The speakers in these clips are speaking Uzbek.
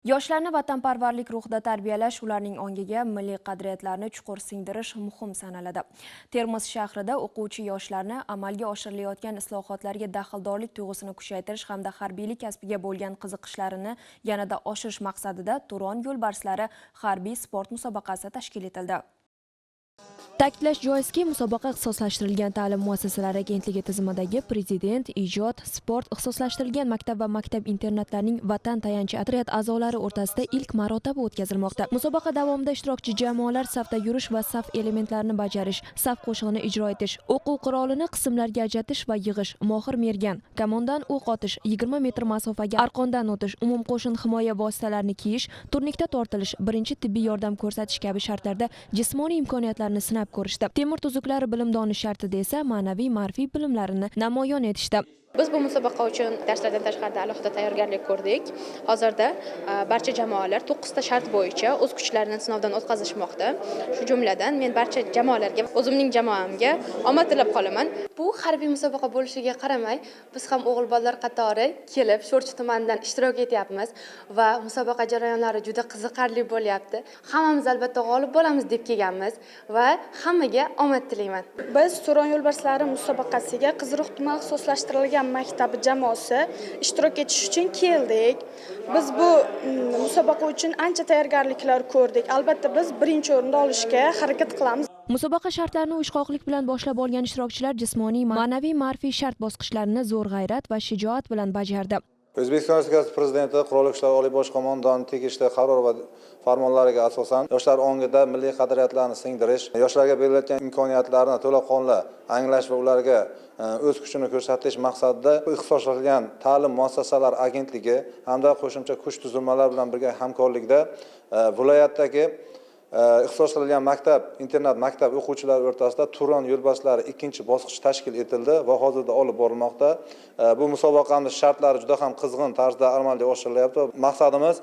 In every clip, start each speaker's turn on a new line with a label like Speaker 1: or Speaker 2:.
Speaker 1: Yoshlarni vatanparvarlik ruhida tarbiyalash, ularning ongiga milliy qadriyatlarni chuqur singdirish muhim sanaladi. Termiz shahrida o'quvchi yoshlarni amalga oshirilayotgan islohotlarga daxldorlik tuyg'usini kuchaytirish hamda harbiylik kasbiga bo'lgan qiziqishlarini yanada oshirish maqsadida Turon yo'lbarslari harbiy sport musobaqasi tashkil etildi. Ta'kidlash joizki, musobaqa ixtisoslashtirilgan ta'lim muassasalari agentligi tizimidagi Prezident, ijod, sport, ixtisoslashtirilgan maktab va maktab internatlarning vatan tayanchi otryad a'zolari o'rtasida ilk marotaba o'tkazilmoqda. Musobaqa davomida ishtirokchi jamoalar safda yurish va saf elementlarini bajarish, saf qo'shig'ini ijro etish, o'quv qurolini qismlarga ajratish va yig'ish, mohir mergan, kamondan o'q otish, 20 metr masofaga arqondan o'tish, umumqo'shin himoya vositalarini kiyish, turnikda tortilish, birinchi tibbiy yordam ko'rsatish kabi shartlarda jismoniy imkoniyatlarni sinab ko'rishdi. Temur tuzuklari bilimdoni shartida esa ma'naviy ma'rifiy bilimlarini namoyon etishdi.
Speaker 2: Biz bu musobaqa uchun darslardan tashqarida alohida tayyorgarlik ko'rdik. Hozirda barcha jamoalar to'qqizta shart bo'yicha o'z kuchlarini sinovdan o'tkazishmoqda. Shu jumladan, men barcha jamoalarga, o'zimning jamoamga omad tilab qolaman.
Speaker 3: Bu harbiy musobaqa bo'lishiga qaramay, biz ham o'g'il bolalar qatori kelib, Sho'rchi tumanidan ishtirok etyapmiz va musobaqa jarayonlari juda qiziqarli bo'lyapti. Hammamiz albatta g'olib bo'lamiz deb kelganmiz va hammaga omad tilayman.
Speaker 4: Biz Turon yo'lbarslari musobaqasiga Qiziriq tuman ixtisoslashtirilgan maktabi jamoasi ishtirok etish uchun keldik. Biz bu musobaqa uchun ancha tayyorgarliklar ko'rdik. Albatta, biz birinchi o'rinda olishga harakat qilamiz.
Speaker 1: Musobaqa shartlarini uyushqoqlik bilan boshlab olgan ishtirokchilar jismoniy, ma'naviy, ma'rifiy shart bosqichlarini zo'r g'ayrat va shijoat bilan bajardi.
Speaker 5: O'zbekiston Respublikasi Prezidenti, Qurolli Kuchlar Oliy bosh qo'mondoni tegishli qaror va farmonlariga asosan yoshlar ongida milliy qadriyatlarni singdirish, yoshlarga berilayotgan imkoniyatlarni to'laqonli anglash va ularga o'z kuchini ko'rsatish maqsadida ixtisoslashgan ta'lim muassasalari agentligi hamda qo'shimcha kuch tuzilmalari bilan birga hamkorlikda viloyatdagi ixtisoslashtirilgan maktab internat maktab o'quvchilari o'rtasida Turon yo'lbarslari ikkinchi bosqich tashkil etildi va hozirda olib borilmoqda. Bu musobaqamiz shartlari juda ham qizg'in tarzda amalga oshirilyapti. Maqsadimiz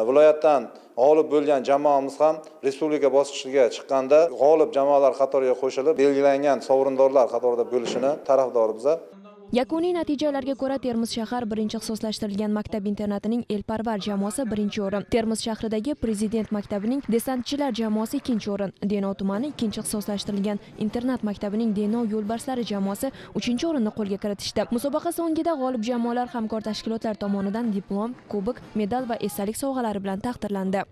Speaker 5: viloyatdan g'olib bo'lgan jamoamiz ham respublika bosqichiga chiqqanda g'olib jamoalar qatoriga qo'shilib, belgilangan sovrindorlar qatorida bo'lishini tarafdorimiz.
Speaker 1: Yakuniy natijalarga ko'ra, Termiz shahar birinchi ixtisoslashtirilgan maktab internatining Elparvar jamoasi birinchi o'rin, Termiz shahridagi Prezident maktabining desantchilar jamoasi ikkinchi o'rin, Denov tumani ikkinchi ixtisoslashtirilgan internat maktabining Denov yo'lbarslari jamoasi uchinchi o'rinni qo'lga kiritishdi. Musobaqa so'ngida g'olib jamoalar hamkor tashkilotlar tomonidan diplom, kubok, medal va esdalik sovg'alari bilan taqdirlandi.